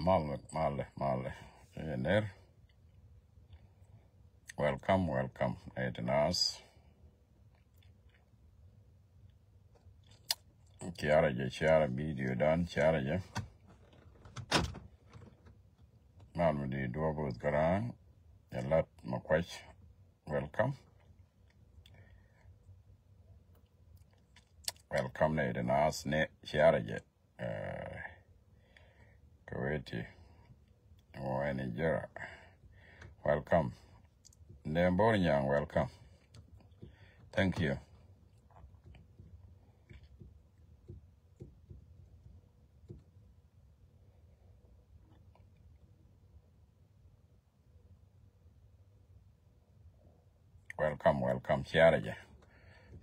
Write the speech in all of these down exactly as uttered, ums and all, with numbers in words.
Malɛ, malɛ, malɛ. Ɛ ner. Welcome, welcome. Ɛ ti nas. Ciara jɛ, ciara video dan, ciara jɛ. Mal mi di duɔk with kara. Ɛ lat ma kuac. Welcome. Welcome ne de nas ne ciara jɛ. Eh, Kuwaiti. Wani jira. Welcome. Ne Bor Nyang, welcome. Thank you. Welcome, welcome. Ciara jɛ.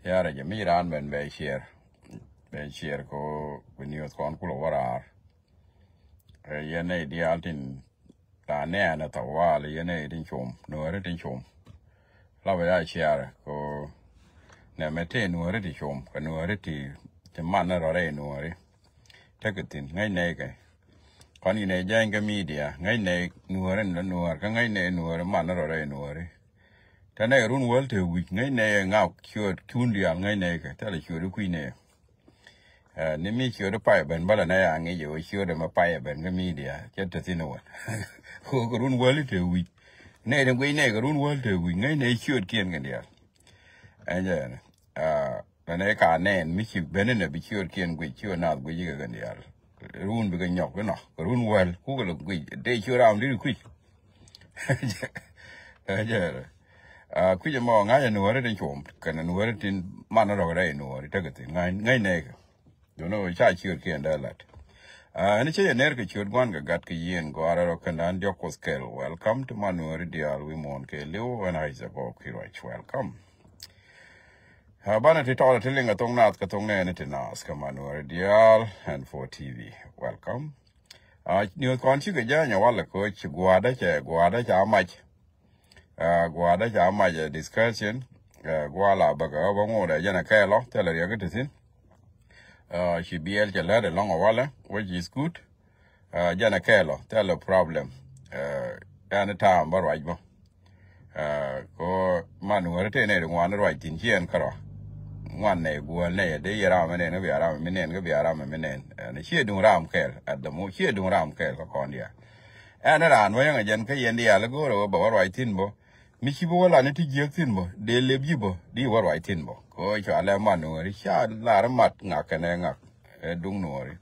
Ciara jɛ. Mi ran ben bɛ share. Bɛ share ko bi news kɔn kulɛ wä raar. Eh, yɛn nɛ diaal tin ta nɛɛnɛ tawal, yɛn nɛ tin com, nuɔri tin com. La bɛ ya share ko nɛ mɛ ti nuɔri ti com, kɛ nuɔri ti, ti man rɔ rɛ nuɔri. Tekɛ thin, ŋäc nɛ kɛ. Kɔn inɛ jany kɛ media, ŋäc nɛ nuɔri ni nuɔri, kä ŋäc nɛ nuɔri man rɔ rɛ nuɔri. Tɛ nɛ run wäl te wi̱c, ŋäc nɛ ŋak ciöt, cun diaal ŋäc nɛ kɛ, thilɛ ciöt i̱ kui̱ nɛ. Eh, ni mi ciöt i̱ pay ben bälä nɛ ya ŋi̱c i̱ wä ciöt ɛmɛ pay ben kä media, cɛ te thin i̱ wän. Kɛ run wäl i̱ te wi̱c. Nɛ ni guic nɛ kɛ run wäl te wi̱c, ŋäc nɛ ciöt kiɛn kɛn diaal. Ɛn jɛ ɛn. Ah, mɛn ɛ ka nɛn, mi ci ben inɛ bi ciöt kiɛn guic, ciöt naath guic ikɛ kɛn diaal. Run bikɛ nyɔk inɔ, kɛ run wäl, kukɛ lɛ guic, dee ciöt ram dit kui̱c. Ɛ jɛ, ah, kui̱c ɛmɔ ŋa̱c ɛ nuɔ̱ɔ̱ri tin cuɔm, kɛn ɛ nuɔ̱ɔ̱ri tin man rɔk rɛy nuɔ̱ɔ̱ri tekɛ thin, ŋa̱c, ŋa̱c nɛɛkɛ. Duundɛ wä ca ciöt kiɛn dee lat. Ah, ɛn cä yɛ ner kɛ ciöt gua̱n kɛ gat kɛ yieen gɔaarɛ rɔ kɛn da̱a̱n diɔ̱k kuoth kɛl. Welcome to ma nuɔ̱ɔ̱ri diaal wi̱i̱ muɔ̱ɔ̱n kɛ li̱w ɛn Isaac Ɔk Kiruac. Welcome. Ah, banɛ ti tɔɔlɛ ti liŋ kɛ thoŋ naath kɛ thoŋ nɛɛni ti naath kɛ ma nuɔ̱ɔ̱ri diaal ɛn four T V. Welcome. Ah, ni kɔn cikɛ jääny ɛ walɛ koc gua̱a̱dä cɛ gua̱a̱dä ca mac. Ah, gua̱a̱dä ca mac ɛ discussion. Ah, gua̱a̱ la bäkɛ ɣä bä ŋot ɛ jɛn ɛ kɛɛlɔ thilɛ riɛk kä ti thi̱n. Ah, ci biɛl cɛ lät ɛlɔ̱ŋ ɛ walɛ, which is good. Ah, jɛn ɛ kɛɛlɔ thilɛ problem. Ah, ɛn ta̱a̱m bä ruac bä. Ah, ko man wä ri tëë nɛy ti ŋuan ruac thi̱n ciɛn kärɔa. Ŋuan nɛy guäl nɛy dee yɛ ram mi nɛn kä bia ram mi nɛn kä bia ram mi nɛn. Ɛn ciɛ duŋ ram kɛɛl at the mo, ciɛ duŋ ram kɛɛl kä kɔn diaal. Ɛn raan wä yäŋ ɛ jɛn kä yɛn diaal i̱ go̱o̱rɛ wä bɛ wä ruac thi̱n bä. Mi ci bi wä lan i̱ ti jiäk thi̱n bä dee lep ji̱ bä di wä ruac thi̱n bä. Kɛ ɣöö cua lɛ mat nuɔ̱ɔ̱ri ca lar i̱ mat ŋak kɛnɛ ŋak. Ɛ duŋ nuɔ̱ɔ̱ri.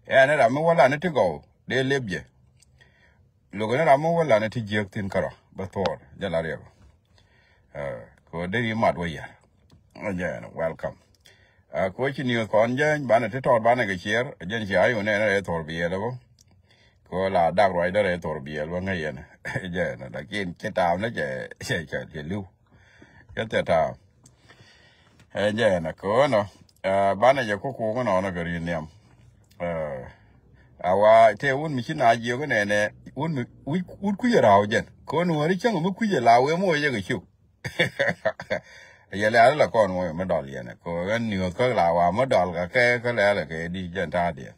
Ɛn ram mi wä lan i̱ ti gɔw dee lep jɛ. Lo̱k ni ram mi wä lan i̱ ti jiäk thi̱n kärɔa bä thuɔɔr jɛ la riɛk. Ɛ, kɛ ɣöö dee ri mat wä yär. Ɛ jɛ ɛn welcome. Ah, kɛ ɣöö ci niöth kɔn jääny banɛ ti tɔɔt banɛ kɛ ciɛɛr, jɛn cia yun ɛn rɛy thɔr biɛɛl ɛ bä. Kɛ ɣöö la dak ruacdä rɛy thɔr biɛɛl bä ŋäc yɛn. Jɛ ɛn, lakin ci taam ni cɛ, cɛ, cɛ, cɛ li̱w. Cɛ thil taam. Ɛ jɛ ɛn, kɛ ɣöö nɔ, ah, banɛ jɛ kukuk inɔnɔ kɛ ri̱i̱t nhiam. Ah, a wa tëë wun mi ci na jiök inɛnɛ, wun mi, wut, wut kui̱c ɛ ra̱a̱w jɛn. Kɛ ɣöö ni wä ri cäŋ mi kui̱c ɛ la wee mi wä jɛ kɛ cuk. Yɛ lɛ alɛ la kɔn wä mi dɔl yɛn. Kɛ ɣöö ɣän niöth kä la wa mi dɔl kɛ kɛ, kä lɛ alɛ kɛ di jɛn ta̱a̱diɛn.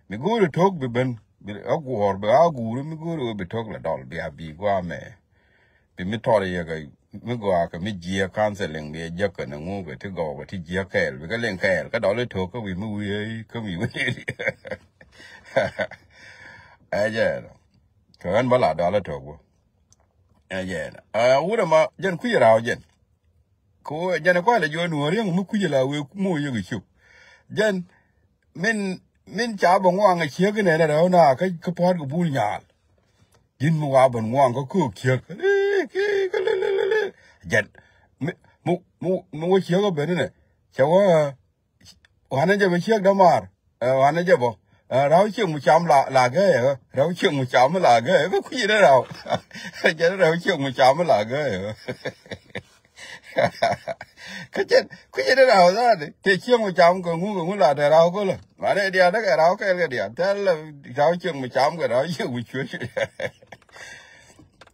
Mi go̱o̱ri to̱k bi ben, bi a guɔ̱ɔ̱r, bi a guuri mi go̱o̱ri wä bi to̱k la dɔl, bi a bi gua̱a̱ mɛ. Bi mi tɔr yɛ kɛ, mi gɔaa kɛ mi jiɛ counseling bi a jiäk kɛ ni ŋu kɛ ti gɔw kɛ ti jiäk kɛɛl, bi kɛ liŋ kɛɛl, kä dɔl i̱ to̱k kä wi̱i̱ mi wi̱i̱, kä wi̱i̱ wi̱i̱. Ɛ jɛ ɛn. Kɛ ɣän bä la dɔl i̱ to̱k wä. Ɛ jɛn. Ɛ, wut ɛmɔ, jɛn kui̱c ra̱a̱w jɛn. Ko jɛn ɛ kualɛ jɔɔn wä riɛŋ mi kui̱c la wee mo yek cuk. Jɛn min, min ca bä ŋuaŋ ɛ ciek inɛ rɛw na kä, kä pua̱t kɛ bul nyaal. Ji̱n mi wa bän ŋuaŋ kä köök ciek. Jɛn mi, mi, mi, mi wä ciek ɛ ben inɛ. Cɛ wä Wanɛ jɛ bä ciek dämaar. Ɛ, wanɛ jɛ bä. Ɛ, raw ciek mu cam la, la gɛɛ ɛ. Raw ciek mu cam la gɛɛ ɛ. Kä kui̱ ni raw. Jɛ ni raw ciek mu cam la gɛɛ ɛ. Kä jɛ, kui̱ ni raw zani. Te ciek mu cam kɛ ŋu, kɛ ŋu la te raw kölä. Wanɛ diaal däkɛ raw kɛɛl kɛ diaal. Thɛl raw ciek mu cam kɛ raw ciek mu cuec.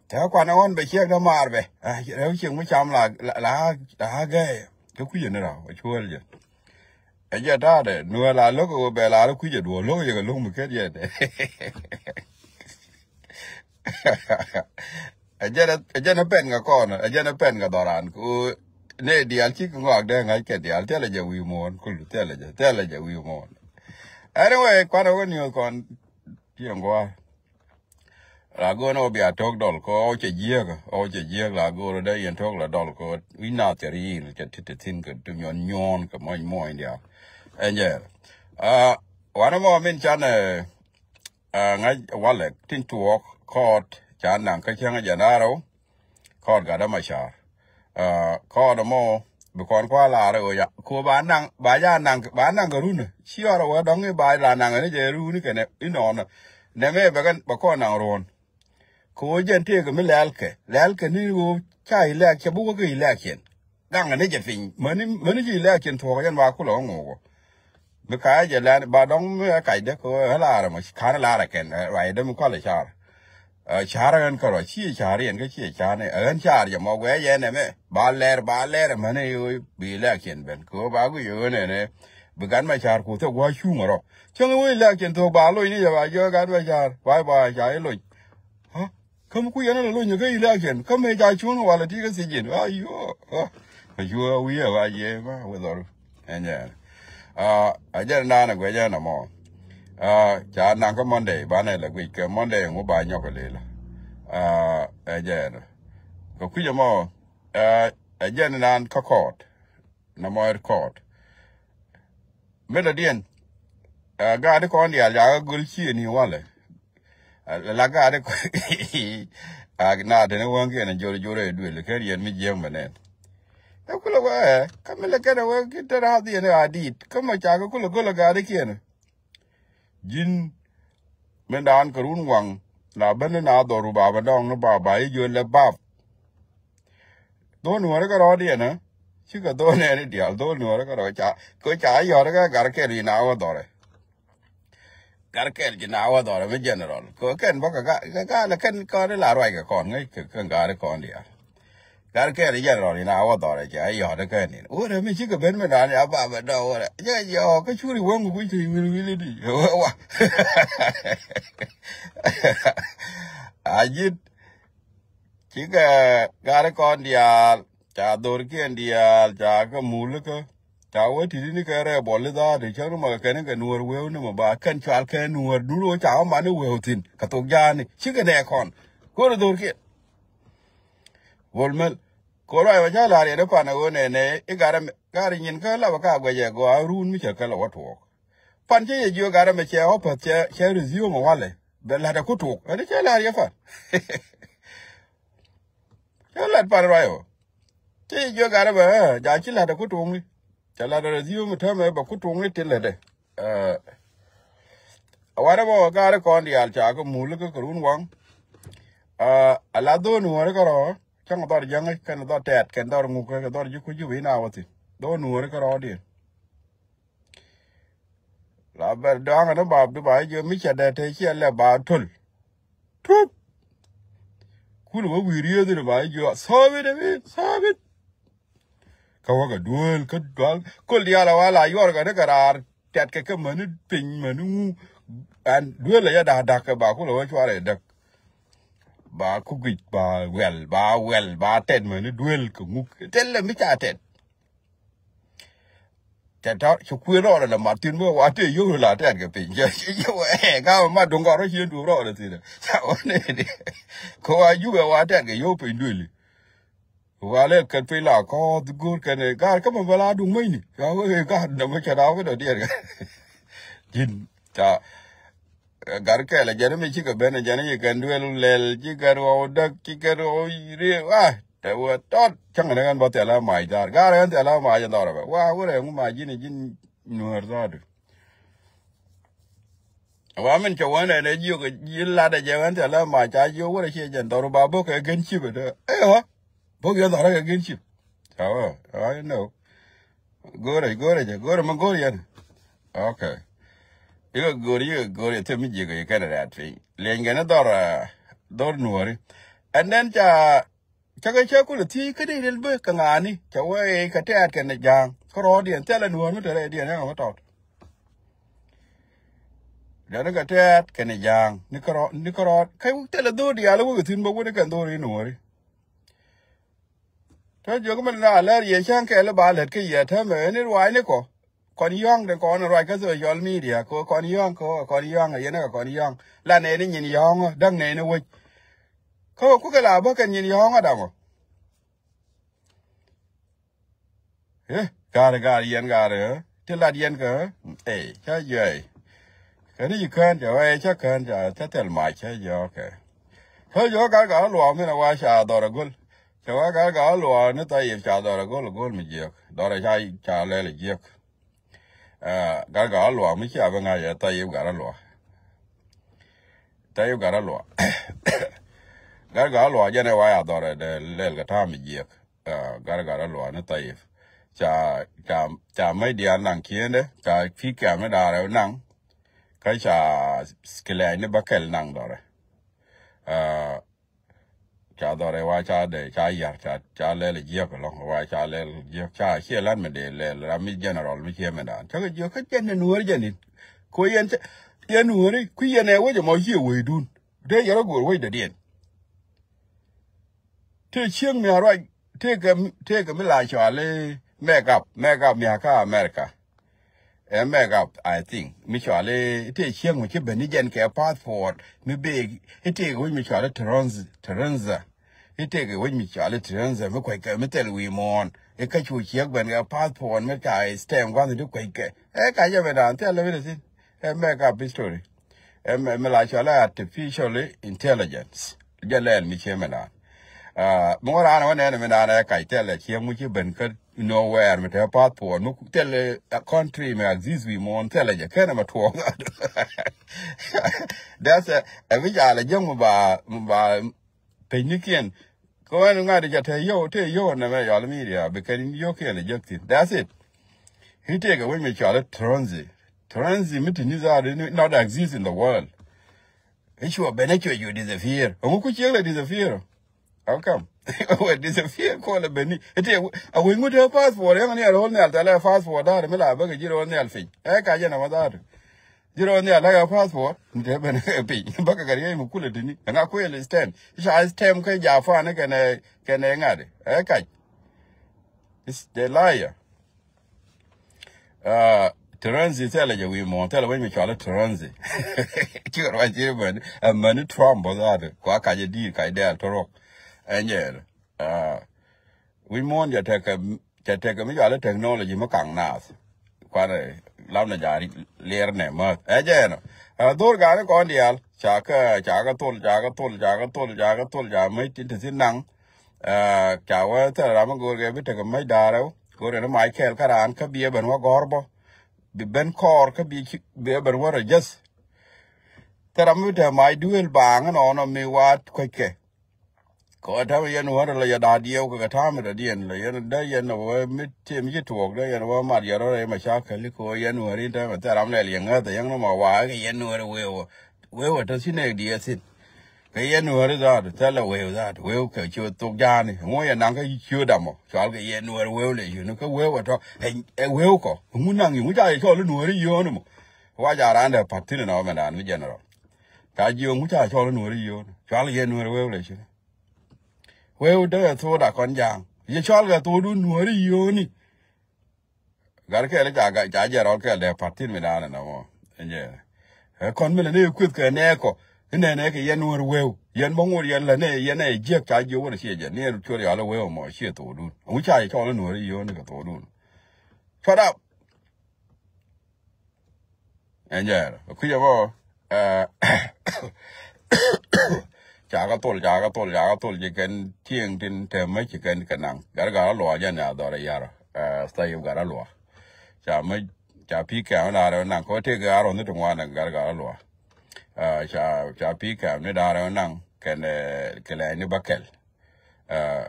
Te kuanɛ ɣɔn bɛ ciek dämaar bɛ. Ɛ, raw ciek mu cam la, la, la, la gɛɛ ɛ. Kä kui̱ ni raw. Ɛ cuɔl jɛ. Ɛ jɛ ta̱a̱dɛ nuɛ la lo̱k ɛ wä bɛ la rä kui̱c ɛ duɔ̱ɔ̱r lo̱k ɛ yɛ kɛ lo̱k mi ket yɛ dɛ. Ɛ jɛn ɛ pɛn kɛ kɔn, ɛ jɛn ɛ pɛn kɛ dhɔran ku ne diaal cik ŋɔak dee ŋa̱c kɛ diaal thilɛ jɛ wi̱i̱ muɔ̱ɔ̱n kul thilɛ jɛ thilɛ jɛ wi̱i̱ muɔ̱ɔ̱n. Anyway, kuanɛ wä niööth kɔn tiɛŋ gua̱a̱r. La go̱o̱r ni wä bia tok dɔl kɔ ɣɔw cɛ jiääk ɣɔw cɛ jiääk la go̱o̱r dee yɛn tok la dɔl kɔ wi̱c na thiɛr yil cɛ ti ti thin kɛ ti nyuɔn nyuɔn kɛ muɔny muɔny diaal. Ɛn jɛ wanɛ mɔ min canɛ ŋa̱c walɛ tin tuɔɔk kɔɔt ca naŋ kä cäŋ jɛ naarɛw. Kɔɔt gat dämacar kɔɔt ɛmɔ bi kɔn kua laar ɛ ɣöö ya ko ba naŋ ba ja naŋ ba naŋ kɛ run ci ɣɔr ɛ wä dɔ̱ŋ i̱ ba la naŋ ni jɛ run kɛnɛ inɔnɔ. Nɛmɛ bɛ kɛn bɛ kɔn naŋ ruɔ̱n. Kɛ ɣöö jɛn tëëkɛ mi lɛ̈ɛ̈lkɛ lɛ̈ɛ̈lkɛ ni ɣöö ca ilɛ̈ɛ̈k cɛ bi wä kɛ ilɛ̈ɛ̈kiɛn. Gaŋɛ ni jɛ piny mäni mäni ci ilɛ̈ɛ̈kiɛn thuɔ̱k jɛn ba kulɛ ɣä ŋo̱o̱k ɣɔ. Mi ka̱a̱c jɛ lɛn ba dɔ̱ŋ mi ɛ kacdɛ kɛ ɣöö ɛ laarɛ mɔ ka̱n laarɛ kɛn ruacdɛ mi kualɛ car. Car ɣän kärɔ ci car yɛn kä ci car ni ɣän car jɛ mɔ guɛ yɛn ɛmɛ ba lɛr ba lɛr ɛmäni ɣöö bi ilɛ̈ɛ̈kiɛn ben kɛ ɣöö ba guic ɣän ɛnɛ. Bi gat ma car ku thok gua̱a̱c cuŋ ɛ rɔ. Cäŋ wec lɛ̈k cin thok ba loc ni jɛ ba jiɔ gat ma car ba ba ca iloc. Käm ku yɛn ala lo̱nyä kä election käm mëë ca cuun walɛ ti kä thiec ji̱n. Ayuɔ ayuɔ wi̱i̱ ɛ wa jiɛ ma wethɔr. Ɛn jɛ a jɛn naan ɛ guɛc ɛn ɛmɔ. Ca naŋ kä Monday banɛ lɛ guic kɛ Monday ŋu ba nyɔk ɛ lilä. Ɛ jɛ ɛn kɛ kui̱c ɛmɔ. Ɛ jɛn naan kä kɔɔt. Nɔmɔ ɛ kɔɔt. Mëë dɔ̱diɛn gaari kɔn diaal jakä göl ciëëni walɛ. La gaari kɔn a na teni wäŋkiɛn a jor jor ɛ duël kɛ riɛn mi jiäŋ bɛ nɛn. Ɛ kulɛ wee kä mi lɛ kɛn ɛ wee ki te rath yɛn a diit kä ma cakɛ kulɛ göl a gaari kiɛn. Ji̱n min daan kɛ run waŋ la ben ni na dhɔru baba dɔŋ ni baba yi jiöl lɛ bap. Dhon nuɔri kɛ rɔɔdiɛn ɛ cikɛ dhon nɛɛni diaal dhon nuɔri kɛ rɔɔ ca kɛ ca yɔri kɛ gar kɛl yi na wä dhɔrɛ. Gar kɛl ci na wä dhɔrɛ mi general kɛ kɛn bä kɛ ga kɛ ga lɛ kɛn kɔn la ruac kɛ kɔn ŋäc kɛ kɛn gari kɔn diaal. Gar kɛl ci general ci na wä dhɔrɛ ca yɔri kɛ nin wurɛ mi cikɛ ben mi daan ya ba bɛ dɔɔ wurɛ jɛ jɛ ɔ kä curi wäŋ kuc ti wil wili di wa. A jit Cikɛ gari kɔn diaal ca dhorkiɛn diaal ca kɛ mulikä ca wä ti̱ti̱ni kɛ rɛɛ bɔli dhaati cä rumä kɛ kɛn kɛ nuɔr weu ni mɛ ba kɛn cual kɛ nuɔr dul wä ca wä mani weu thi̱n kɛ thok jaani cikɛ nɛ kɔn. Ko̱ri dhorkiɛn. Bol mel ko̱r ruac wä ca la̱r yɛn i̱ pan ɛ ɣöö nɛnɛ i̱ gari nyin kä lapä ka guɛcɛ gɔaa ruun mi cɛ kɛ lɛ wä tuɔɔk. Pan cä yɛ jiök gat ɛmɛ cɛ ɣɔ̱päth cɛ cɛ resume walɛ bɛ la̱t ɛ ku tuk ɛn cɛ la̱t yɛ pan. Cɛ la̱t pan ruac ɔ cä yɛ jiök gat ɛmɛ ja ci la̱t ɛ ku tuk ni. Cɛ la̱t ɛ resume täämɛ bɛ ku tuk ni ti lät ɛ. Ɛ warɛ bä gat ɛ kɔn diaal ca kä mul kä kɛ run waŋ. Ɛ la dhon wä kä rɔ cäŋ dhɔr jäŋ kɛn dhɔr tɛt kɛn dhɔr ŋuk kɛn dhɔr ji̱ ku jup in a wä thin dhon wä kä rɔ diɛn. La bɛr dɔaŋ ni ba bi ba jiɔ mi cɛ dɛ te ciɛ lɛ ba tul. Tup. Kul wä wi̱i̱ rieth ni ba jiɔ thɔɔbit ni thɔɔbit. Kä wä kɛ duel kä dual kul dial a wa la yuɔr kɛ ni kɛ raar tɛt kɛ kɛ mäni piny mäni ŋu. An duel a yɛ dak dak kɛ ba kul wä cuarɛ däk. Ba kugic ba wɛl ba wɛl ba tɛt mäni duel kɛ ŋuk tɛl lɛ mi ca tɛt. Tɛ tɔr ci kuëë rɔɔdɛ la mat thin bä wa tëë yio̱w la tɛt kɛ piny cɛ ci yio̱w ɛ ka ma duŋ kɔr ci yio̱w duɔ̱k rɔɔdɛ thin. Ca wä nɛ di kɛ wa jukɛ wa tɛt kɛ yio̱w piny duëli. Wa lɛ kɛn piny la kɔɔth go̱o̱r kɛn ɛ gaar kä ma bä la duŋ mäcni ca wä ɛ gaar dämä cɛ daw kä dɔ diɛt kɛ. Ji̱n ca Gat kɛl a jɛn mi cikɛ ben a jɛn i̱ kɛn duel lɛl ci kɛn ɣɔw däk ci kɛn ɣɔw ri wa. Tɛ wä tɔt cäŋ ni ɣän bä thil a mac dhar gar ɣän thil a mac dhɔr bɛ wa wurɛ ŋu mac ji̱n ji̱n. Nuäär dhar du. Wa min cɛ wä nɛ nɛ jiök ji̱n lat a jɛ ɣän thil a mac ca jiök wurɛ ciɛ jɛn dhɔr ba bok kɛ gen cip a dee ɛ ɣä. Bok yɛ dhɔr a kɛ gen cip. Awa awa nɛ. Go̱o̱rɛ go̱o̱rɛ jɛ go̱o̱rɛ ma go̱o̱r yɛn. Ok. Yikɛ go̱o̱r yikɛ go̱o̱r yɛ thil mi jiäk yɛ kɛn rɛ̈t piny liɛny kɛn dhɔr. Dhɔr nuɔ̱ɔ̱ri. And then ca cakɛ cɛ kulɛ thiec kä dee ril bä kɛ ŋa̱a̱ni cɛ wee kɛ tɛɛt kɛn ja̱a̱ŋ. Kä rɔɔdiɛn thilɛ Nuɔ̱ɔ̱r mi te rɛydiɛn ɛn ɣä mi tɔt. Jɔni kɛ tɛɛt kɛnɛ ja̱a̱ŋ ni kärɔɔd ni kärɔɔd kä thilɛ dho̱r diaal wä kɛ thi̱n bä wä ni kɛn dho̱r in Nuɔ̱ɔ̱ri. Tɔ jiök mi na lɛr yɛ cäŋ kɛɛl i̱ ba lät kä yɛ täämɛ ni ruaacnikɔ. Kɔn yɔ̱ŋ den kɔn ruac kä social media kɛ kɔn yɔ̱ŋ kɛ kɔn yɔ̱ŋ yɛn kɛ kɔn yɔ̱ŋ. La nɛɛni nyin yɔ̱ŋä däŋ nɛɛni wec. Kä kukɛ la bä kɛn nyin yɔ̱ŋä daŋɔ. Eh, ga̱r ga̱r yɛn ga̱r eh ti lat yɛn kɛ eh ca juɛy. Kɛn i̱ ci kään ca wee ca kään ca ca thil mac ca jɔɔkɛ. Kä jɔɔk gat gat luaak min a wa ca dhɔr a go̱l. Ca wa gat gat luaak ni Thayip ca dhɔr a go̱l a go̱l mi jiɛk dhɔr a ca ca lɛl a jiɛk. Gat gat luaak mi cia bi ŋa̱c ɛ Thayip gat luaak. Thayip gat luaak. Gat gat luaak jɛn ɛ wa ya dhɔr ɛ dee lɛl kɛ ta̱a̱ mi jiɛk. Gat gat luaak ni Thayip. Ca ca ca mec diaal naŋ kiɛndɛ ca pi̱i̱ kɛm ni da̱a̱r ɛ naŋ. Kä ca kilɛɛc ni bä kɛl naŋ dhɔr ɛ. Ca dhɔr ɛ wa ca dee ca yar ca ca lɛl jiɛk lɔŋ wa ca lɛl jiɛk ca ciɛ lat mi dee lɛl ram mi general mi ciɛ mi daan ca kɛ jiɛk kä jɛn ni nuɔr jɛn in. Ko yɛn cɛ yɛn nuɔri ku yɛn ɛ wec ɛmɔ ciɛ wecdun. Dee yɛr ɛ go̱o̱r wec dɔ̱diɛn. Tëë cieŋ mi aruac tëëkɛ tëëkɛ mi la cɔali make up make up mi aka America. Ɛ make up I think mi cɔali tëë cieŋ mi ci ben ni jɛn kɛ passport mi bee i̱ tëëkɛ wec mi cɔali Terenza. I̱ tëëkɛ wec mi cɔali Terenza mi kueckɛ mi thil wi̱i̱ muɔ̱ɔ̱n i̱ kä cu ciek ben kɛ passport mi ca stamp gua̱th ti kueckɛ. Ɛ ka jɛ ben dan thil lɛ mi dee thin. Ɛ make up history. Ɛ mɛ mi la cɔl ɛ artificial intelligence. Jɛ lɛl mi cie mi naan. Mi ŋuɔ̱t raan ɛ wä nɛn mi naan ɛ kac thɛl ɛ cieŋ mi ci ben kä nowhere mi te passport mi thɛl ɛ country mi exist wi̱i̱ muɔ̱ɔ̱n thɛl ɛ jɛ kɛn ɛ ma tuɔɔk. That's ɛ mi jal ɛ jiäŋ mi ba mi ba peny ni kiɛn. Kɛ wɛn ŋa̱t ca te yio̱w te yio̱w nɛ mɛ yɔl mi ria bi kɛn yio̱w kiɛn ɛ jek thin. That's it. He take away mi cɔal Terenzi. Terenzi mi ti ni za not exist in the world. I̱ cua ben i̱ cua ju disappear. Ɛŋu ku ciek lɛ disappear? How come? Wɛ disappear kɔn lɛ ben ni. Ite a wec ŋut te passport yɛŋ ni a ro̱l nhial thɛlɛ passport da̱r mi la bäkɛ ji̱ ro̱l nhial piny. Ɛ ka jɛ nɔmɔ da̱r. Ji̱ ro̱l nhial la kɛ passport ni te ben piny. Bäkɛ kɛ riey mi kulɛ tini ɛŋa kuël stem. Ica stem kɛ japan kɛnɛ kɛnɛ ŋa̱t. Ɛ kac. It's the liar. Terenzi thɛlɛ jɛ wi̱i̱ muɔ̱ɔ̱n thɛlɛ wec mi cɔal Terenzi. Cikɛ ruac ci mɛn ɛmɛni Trump bä dhaat kua kac ɛ di̱i̱r kac dɛɛl tɔrɔk. Ɛn jɛ wi̱i̱ muɔ̱ɔ̱n jɛ tekɛ cɛ tekɛ mi cɔal technology mi kaŋ naath. Kuanɛ lamnɛ ja liɛr nɛ mäth ɛ jɛ ɛnɔ. Dhor gani kɔn diaal ca kä ca kä thol ca kä thol ca kä thol ca kä thol ca mäc tin te thin naŋ. Ca wä thil ram mi go̱o̱r kɛ bi tekɛ mäc da̱rɛ wä go̱o̱r kɛ ni mac kɛɛl kä raan kä bi ɛ ben wä gɔ̱r bä. Bi ben kɔɔr kä bi ɛ ben wä rɛ jäth. Thil ram mi te mac duëël baaŋ ɛnɔnɔ mi waat kueckɛ. Kɛ wä ta̱mɛ yɛn wä rɛ lɔ yɛ da̱a̱ diɛw kɛ kɛ ta̱mɛ rɛ diɛn lɔ yɛn dee yɛn wä mi tim ci tuɔɔk dee yɛn wä mat yɛ rɔ rɛ yɛ mɛ ca kɛli kɛ wä yɛn wä rin ta̱mɛ thil ram lɛl yɛ ŋäth ɛ yɛn nɔmɔ waak kɛ yɛn wä rɛ wee wä. Wee wä tɔ ci nɛɛk diɛ thin. Kɛ yɛn nuɔ̱ɔ̱ri dhaat thilɛ wëëw dhaat wëëw kɛ ciö thok ja̱a̱ni ŋuɔ yɛ naŋ kä ciö damɔ cual kɛ yɛn nuɔ̱ɔ̱ri wëëw lɛ yuni kä wëëw ɛ tɔ ɛ wëëw kɔ ŋu naŋ yi ŋu ca yɛ cɔl i̱ nuɔ̱ɔ̱ri yio̱o̱ni mɔ. Wa ja raan dee pa̱t thi̱n inɔ mɛ naan mi general. Ca jiö ŋu ca cɔl i̱ nuɔ̱ɔ̱ri yio̱o̱ni cual kɛ yɛn nuɔ̱ɔ̱ri wëëw lɛ ciö. Wëëw dee ɛ thok da kɔn ja̱a̱ŋ yɛ cɔl kɛ thokdun nuɔ̱ɔ̱ri yio̱o̱ni. Gat kɛɛl ca ca jɛ rɔl kɛɛl dee pa̱t thi̱n mi daanɛ nɔmɔ. Ɛn jɛ ɛ kɔn mi lɛ ni kueth kɛ nɛɛkɔ. Inɛ nɛ kɛ yɛn wär weu yɛn bä ŋot yɛn lɛ ni yɛn ɛ jiɛk ca jiök wär ciɛ jɛ ni ɛn cuɔr yɔl weu mɔ ciɛ thokdun. Ŋu ca yɛ cɔl in wär iyo̱o̱n kɛ thokdun. Shut up. Ɛn jɛ rɔ kui̱c ɛmɔ. Ca kä thol ca kä thol ca kä thol ci kɛn tieŋ tin tɛm mä ci kɛn kɛ naŋ gat gat a luɔ jɛ ni a dhɔr a yar. Thayi gat a luɔ ca mä ca pi̱i̱ kɛm ni da̱rɛ naŋ kɔ tëk a rɔ ni ti ŋuan gat gat a luɔ. Ca ca pi̱i̱ kɛm ni da̱rɛ naŋ kɛn kɛ lɛ ni bä kɛl.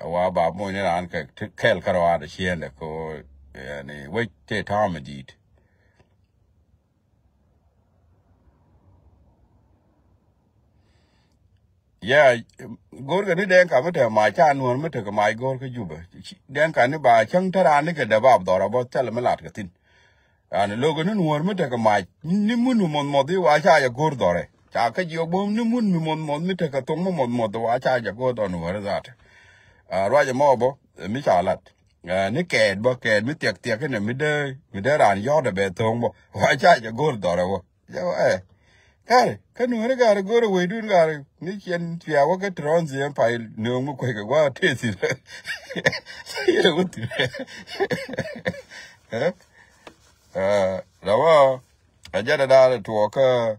Wa ba muny ni raan kɛ kɛl kä rɔaadɛ ciëndɛ ko yani wec tëë ta̱a̱ mi di̱i̱t. Yeah, go̱o̱rkɛ ni Dɛŋka mi te mac, ca Nuɔ̱ɔ̱r mi tekɛ mac go̱o̱r kä Jubɛ. Dɛŋka ni ba cäŋ te raan ni kɛ dee bap dhɔr abä thilɛ mi lat kɛ thi̱n. Raan lo̱k ni Nuɔ̱ɔ̱r mi tekɛ mac, ni mun mi muɔth muɔth i̱ wa ca jɛ go̱o̱r dhɔrɛ. Ca kä jiɔk bo̱o̱m ni mun mi muɔth muɔth mi tekɛ thoŋ mi muɔth muɔth i̱ wa ca jɛ go̱o̱r dhɔr Nuɔ̱ɔ̱r i̱ that. Ruac ɛmɔ bä, mi ca lat. Ni kɛɛt bä, kɛɛt mi thiɛk thiɛk inɛ mi dee, mi dee raan yɔ̱ɔ̱t ɛ bɛ thoŋ bä. Wa ca jɛ go̱o̱r dhɔrɛ bä. Jɛ wä ɛ. Gari, kä Nuɔ̱ɔ̱ri gari go̱o̱rɛ weydun gari. Ni ciɛn pia wä kä Trɔnsi ɛn pay nööŋ mi kuec kɛ gua̱a̱ tëë thi̱n. Yɛ wä thi̱n. Ɛ? Ɛ, la wä, a jɛn a daal tuɔɔk kä,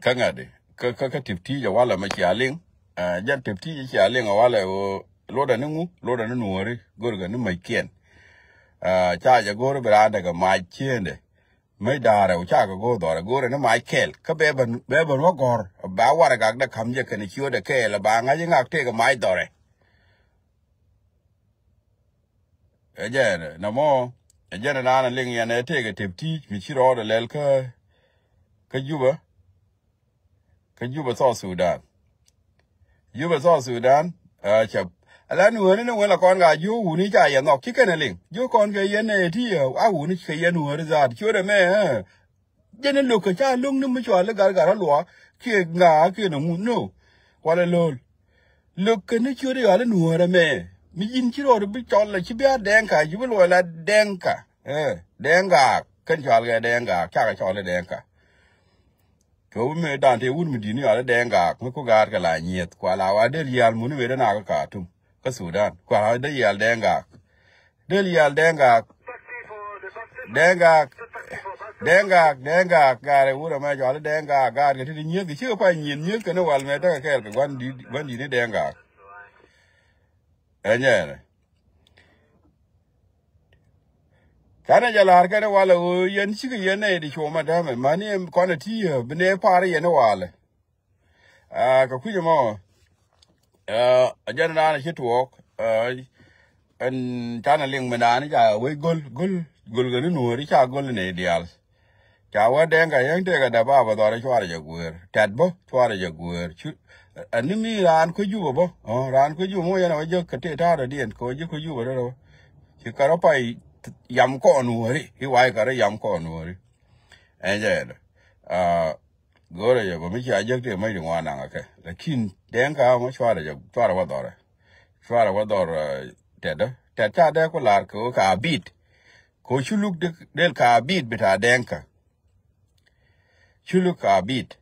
kä ŋa̱di. Kä, kä, kä tip ti̱i̱c a walɛ mɛ cia liŋ. Ɛ, jɛn tip ti̱i̱c cia liŋ a walɛ wä luɔtdɛ ni ŋu, luɔtdɛ ni Nuɔ̱ɔ̱ri, go̱o̱rkɛ ni mäckiɛn. Ɛ, ca jɛ go̱o̱r bi raan däk a mac ciëëndɛ. Mëë da̱a̱rɛ wä cakɛ go̱o̱r dhɔrɛ go̱o̱rɛ ni mac kɛɛl. Kä bɛ ben, bɛ ben wä gɔ̱r. Ba warɛ gak dee ka̱m jɛ kɛn ciötdɛ kɛɛl. Ba ŋa̱c i̱ ŋak tëëkɛ mac dhɔrɛ. Ɛ jɛn, nɔmɔ, ɛ jɛn naan ɛ liŋ yɛn ɛ tëëkɛ tëp ti̱i̱c mi ci rɔɔdɛ lɛl kä, kä Jubä. Kä Jubä South Sudan. Jubä South Sudan, ɛ, cɛ. Ala ni ɣöö ni ni wen la kɔn ka jiö wuni ca yɛ nhɔk ci kɛn ɛ liŋ. Jiö kɔn kɛ yɛn ɛ ti ɛ, a wuni kɛ yɛn ɣöö ri zaat. Ciötdɛ mɛ, ɛ. Jɛn ni lo̱k kɛ ca lo̱ŋ ni mi cɔal i̱ Gargar a luɔ, kiɛ ŋa, kiɛ ni ŋu, no. Walɛ lo̱l. Lo̱k kɛ ni ciötdɛ ɣal i̱ Nuɔ̱ɔ̱rɛ mɛ. Mi ji̱n ci rɔɔd bi cɔl la ci bia Dɛŋka, ci bi luɔc la Dɛŋka. Ɛ, Dɛŋka. Kɛn cɔal kɛ Dɛŋka, cakɛ cɔl i̱ Dɛŋka. Kɛ wä mëë dan tëë wut mi di̱t ni ɣal i̱ Dɛŋ Gaak mi ku gaat kɛ la nyieth kua la wa del yial muni mëë dee nak kä Khartoum kä Sudan kua la del yial Dɛŋ Gaak. Del yial Dɛŋ Gaak. Dɛŋ Gaak. Dɛŋ Gaak, Dɛŋ Gaak, gaat ɛ wut ɛmɛ cɔal i̱ Dɛŋ Gaak, gaat kɛ ti ti nyieth kɛ cikɛ pay nyieth nyieth kɛn i̱ wal mëë tekɛ kɛɛl kɛ gua̱n di̱t, gua̱n di̱t ni Dɛŋ Gaak. Ɛ nyɛɛnɛ. Canɛ jɛ la̱r kɛn i̱ walɛ ɣöö yɛn cikɛ yɛn nɛy di cuɔmä dämɛ mäni kɔn ɛ ti yɛ bi nɛy par yɛn i̱ walɛ. Aa, kɛ kui̱c ɛmɔ, aa, a jɛn raan ci tuɔɔk, aa, ɛn canɛ liŋ mi naan i̱ ca wec go̱l, go̱l, go̱l kɛ ni Nuɔ̱ɔ̱ri ca go̱l nɛy diaal. Ca wä Dɛŋka yäŋ tëëkɛ däp a bä dhɔr i̱ cuarɛ jɛ guëër. Tɛt bä cuarɛ jɛ guëër. Cu, ɛ, ni mi raan kuec Jubä bä. Ɔ, raan kuec Jubä mɔ yɛn a wä jek kɛ tëë ta̱a̱ dɔ̱diɛn kɛ wä jek kuec Jubä rɔ. Ci kɛ rɔ pay yam kɔn Nuɔ̱ɔ̱ri. I̱ wa̱i̱ kɛ rɔ yam kɔn Nuɔ̱ɔ̱ri. Ɛn jɛ ɛdɔ. Aa, go̱o̱rɛ jɛ bä mi cia jek tëë mäc di ŋuan naŋ ɛ kɛ. Lakin Dɛŋka mɔ cuarɛ jɛ, cuarɛ wä dhɔrɛ. Cuarɛ wä dhɔr, ɛ, Tɛt ɛ. Tɛt ca dee ku lar kɛ wä ka bit. Ko cu luk dek, del ka bit bita Dɛŋka. Cu luk ka bit.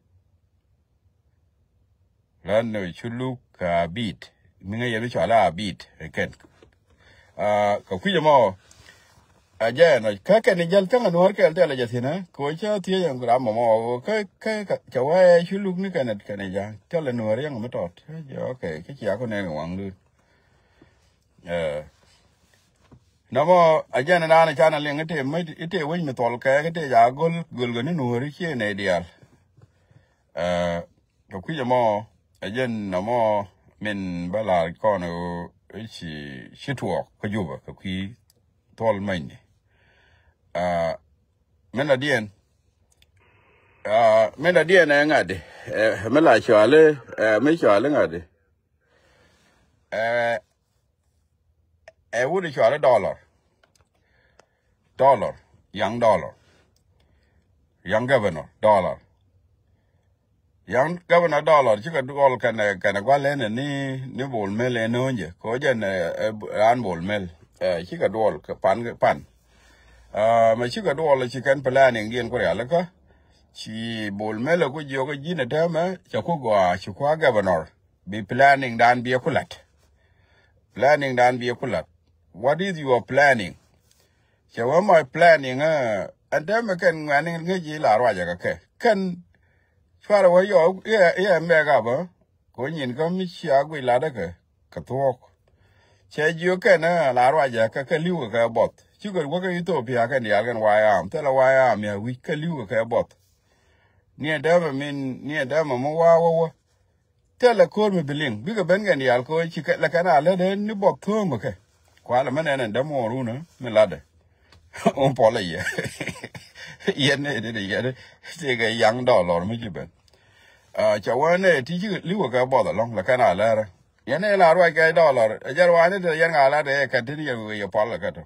Lan ni cu luk ka bit. Mi ŋäc yɛ mi cɔal a bit. Ɛ kɛn. Aa, kɛ kui̱c ɛmɔ. A jɛ ɛnɔ. Kä kɛn i̱ jäl cäŋ a Nuɔ̱ɔ̱r kɛɛl thilɛ jɛ thi̱n ɛ. Kɛ wä cä thiec ɛn ram ɛmɔ. Kä, kä, kä, cɛ wee cu luk ni kɛn ɛ, kɛn ɛ ja̱. Thilɛ Nuɔ̱ɔ̱r yɛn mi tɔt. Jɛ, okay. Kä cia ku nɛn kɛ waŋ dun. Ɛ. Nɔmɔ a jɛn raan canɛ liŋ i̱ tëë wec mi thɔl kɛ i̱ tëë ca go̱l, go̱l kɛ ni Nuɔ̱ɔ̱ri ciɛ nɛy diaal. Ɛ, kɛ kui̱c ɛmɔ a jɛn nɔmɔ min bä la̱r kɔn i̱ ci, ci tuɔɔk kä Jubä kɛ kui̱ thɔl mɛnyni. Ɛ, min la diɛn, ɛ, min la diɛn ɛ ŋa̱di, ɛ, min la cuali, ɛ, mi cuali ŋa̱di. Ɛ, ɛ wut i̱ cuali Dollar. Dollar, Young Dollar. Young Governor Dollar. Young Governor Dollar cikɛ duɔl kɛnɛ, kɛnɛ gua̱l ɛn ni, ni Bol Mel ɛn no̱o̱njɛ. Kɛ ɣöö jɛn, ɛ, ɛ, raan Bol Mel. Ɛ, cikɛ duɔl kɛ pan, pan. Ɛ, mɛ cikɛ duɔl ci kɛn planning diɛn ku rialikä. Ci Bol Mel ɛ ku jiɔk ɛ ji̱n ɛ täämɛ, cɛ ku gɔaa, ci kua governor. Bi planning dan bi ɛ ku la̱t. Planning dan bi ɛ ku la̱t. What is your planning? Cɛ wee my planning, ɛ, ɛn täämɛ kɛn ŋuɛ̈ni ŋäc ji̱ la ruacɛ kɛ kɛ. Kɛn cuarɛ wee yɔ, iɛ, iɛ mɛk a bä. Kɛ wee nyin kä mi cia guic latdä kɛ, kɛ thuɔ̱k. Cɛ jiök kɛn, ɛ, la ruacɛ kɛ, kɛ li̱w kɛ kɛ buɔth. Cikɛ wä kä Ethiopia kɛn diaal kɛn wayam. Thilɛ wayam ya wi̱c kɛ li̱w kɛ kɛ buɔth. Ni ɛn täämɛ min, ni ɛn täämɛ mi wa wä wä. Thilɛ ko̱r mi bi liŋ bikɛ ben kɛn diaal kɛ ɣöö ci kɛ lɛ kɛn a lät ɣän ni buɔth thööm kɛ. Kualɛ mi nɛn ɛn däm ɣɔn run ɣä mi latdɛ. Ɣän puɔlɛ yɛ. Yɛn ni ni yɛn. Tëëkɛ Young Dollar mi ci ben. Cɛ wä nɛ ti ci li̱wä kɛ buɔth alɔ̱ŋ lɛ kɛn a lɛrɛ. Yɛn ɛ la ruac kɛ dɔlɔr ɛ jɛ ruac ni te yɛn ŋa la te yɛ kɛn tin yɛ wee yɛ pɔl kɛ kɛ tɔ.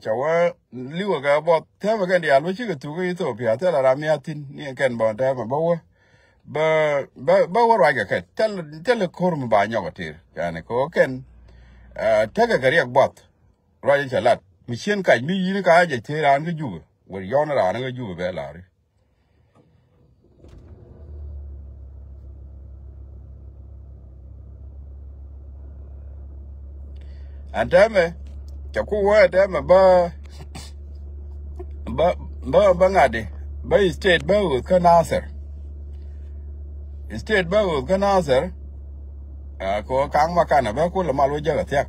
Cɛ wä li̱wä kɛ buɔth tɛmɛ kɛn diaal wä cikɛ thuk Ethiopia thilɛ ram miath thi̱n ni kɛn bä tɛmɛ bä wä bä bä wä ruac kɛ kɛ thil thil ko̱r mi ba nyɔk ɛ tir. Yani kɛ wä kɛn tekɛ kɛ riɛk buɔth. Ruac in cɛ lat mi cien kac mi yin ka jɛ te raan kä Jubɛ wër yɔn raan kä Jubɛ bɛ lari. Ɛn tɛmɛ cɛ ku wä ɛn tɛmɛ bä bä bä bä ŋa̱di bä state bä ɣöth kä Nasir. State bä ɣöth kä Nasir. Kɛ wä kaŋ ma kanɛ bä kulɛ mal wä jäk a thiak.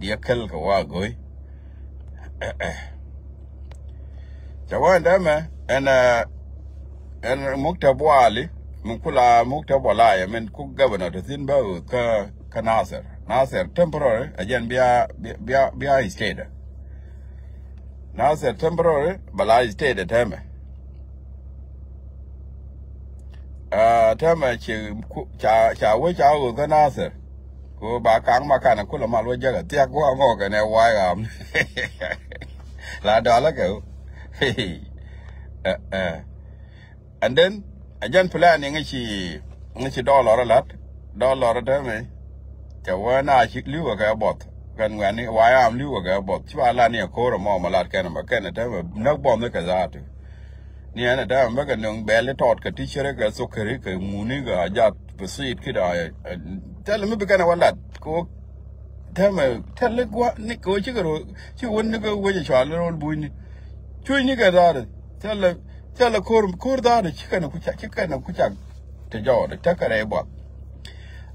Diɛ käl kɛ wa go̱y. Cɛ wä ɛn dämɛ ɛn ɛn muktab wali min kula muktab walaya min ku governor to thin bä kä kä Nasir. Nasir temporary a jɛn bia bia bia state. Nasir temporary bala state tɛmɛ. Tɛmɛ ci ca ca wee ca wee kä Nasir. Ko ba kaŋ ma kanɛ kulɛ mal wä jäk a thiak wä ŋɔ kɛnɛ wa̱a̱ ɣam. La dɔlä kɛ. And then a jɛn plan ni ŋa ci ŋa ci dɔlɔr a lat dɔlɔr a tɛmɛ. Cɛ wee na ci li̱wä kɛ buɔth kɛn ŋuɛni wa̱a̱ ɣam li̱wä kɛ buɔth ci ba lat ni a ko̱r a mɔ ma lat kɛn ma kɛn a tɛmɛ näk buɔth ni kɛ zaatu. Ni ɛn ɛ dämɛ bä kɛ nöŋ bɛl i̱ tɔɔt kɛ ti cärä kɛ thok käri kɛ ŋuni kɛ ajat pɛ thiit ki̱t a thɛl mi bi kɛn ɛ wä lat kɛ wä. Tɛmɛ thɛl i̱ gua̱ ni kɛ wä cikɛ ro cikɛ wä ni kɛ wecɛ cɔal i̱ ro̱l bunyni. Cucni kɛ dha̱a̱r thɛl thɛl ko̱r ko̱r dha̱a̱r cikɛ ni kucak cikɛ ni kucak. Te jɔɔt tekɛ rɛy buath.